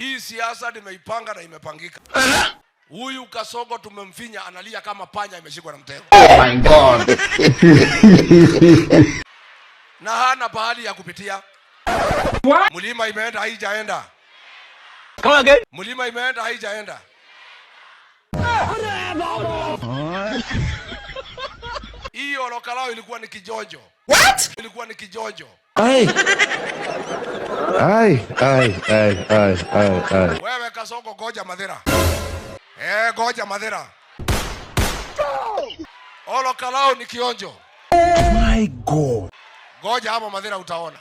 Hii siasa nimeipanga na imepangika. Huyu Kasongo tumemfinya, analia kama panya imeshikwa na mtego. Oh my God. Na hana pahali ya kupitia. Mlima imeenda, haijaenda. Come again. Mlima imeenda, haijaenda. Hiyo Ol Kalou ilikuwa ni kijojo. What? Ilikuwa ni kijojo. Ai. Ai, ai, ai, ai, ai, ai. Wewe Kasongo, goja Mathira. Goja Mathira. Ol Kalou ni kionjo. My God. Goja hapo Mathira utaona.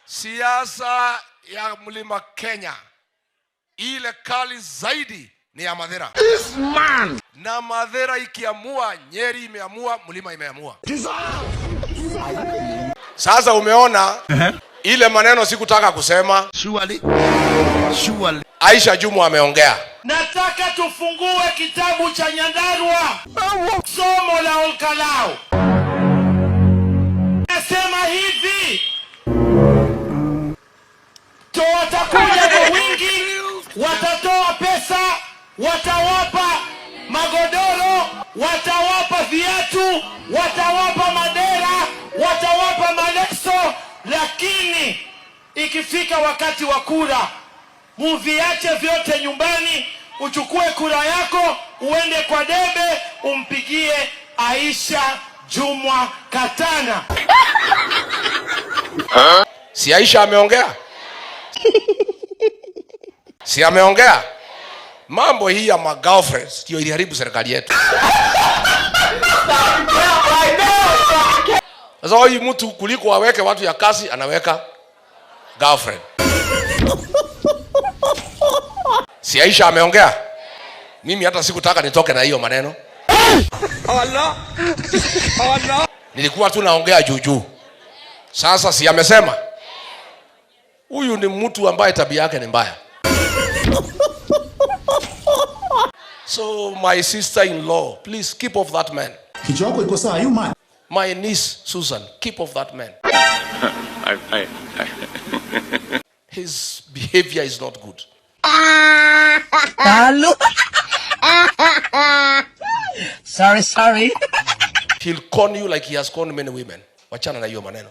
Siasa ya Mlima Kenya ile kali zaidi ni ya Mathira. This man. Na Mathira ikiamua, Nyeri imeamua, Mlima imeamua. Sasa umeona ile maneno sikutaka kusema. Surely. Surely. Aisha Jumwa ameongea. Nataka tufungue kitabu cha Nyandarua, somo la Ol Kalou. Nasema hivi, watakuja kwa wingi, watatoa pesa, watawapa magodoro, watawapa viatu, watawapa madera, watawapa maleso, lakini ikifika wakati wa kura, muviache vyote nyumbani, uchukue kura yako, uende kwa debe, umpigie Aisha Jumwa Katana. Si Aisha ameongea? Si ameongea? Mambo hii ya magirlfriends ndio iliharibu serikali yetu. Sasa huyu mtu kuliko aweke watu ya kazi anaweka girlfriend. Si Aisha ameongea? Mimi hata sikutaka nitoke na hiyo maneno. Allah. Allah. Nilikuwa tu naongea juu juu. Sasa si amesema? Huyu ni mtu ambaye tabia yake ni mbaya. So my sister-in-law, please keep off that man. Kichwa yako iko sawa, you man. My niece Susan, keep off that man. His behavior is not good. Hello. Sorry, sorry. He'll con you like he has conned many women. Wachana na hiyo maneno.